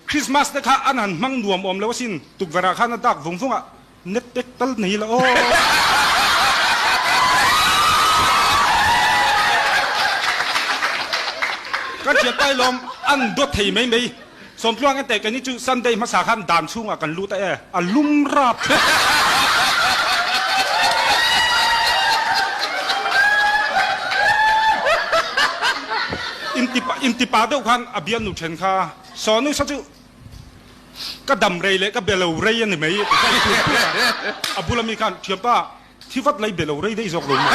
Christmas te kha an han hmang nuam awm lo asin, tukverh ah khan a dak vung vung a, net pack tal nei la aw. Ka thiat pai lawm an dawt thei mai mai. Sawmtluang en teh keini chu Sunday hmasa khan dan chhungah kan lut a e, a lum rap. Intipa deuh khan a bialnu then kha Sawnu sa chu ka dam rei leh ka be lo rei a ni mai ti kha i tur tur a, a bula mi khan thianpa thi vat lai be lo rei daih zawk lo maw?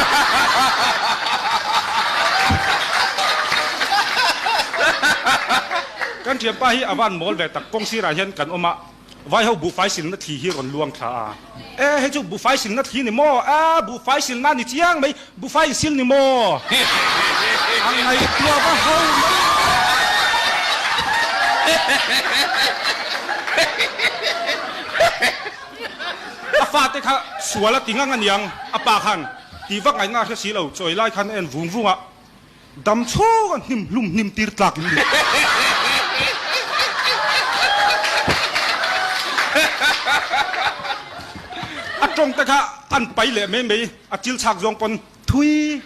Kan thianpa hi a van mawl ve tak, kawng sirah hian kan awm a, vai ho buhfai silna thli hi rawn luang thla a, e hei chu buhfai silna thli ni maw? A buhfai silna ni chiang mai, buhfai in sil ni maw? A ngaihtuah va ho mai. A fate kha sual a ti ngang a niang, a pa khan tih vak ngaihna a hre si lo, chawi lai khan a en vung vung a, dam chhung a hnim hlum hnim tir tlak in ni. A tawng te kha an pai leh mai mai, a chil chhak zawng pawn thui.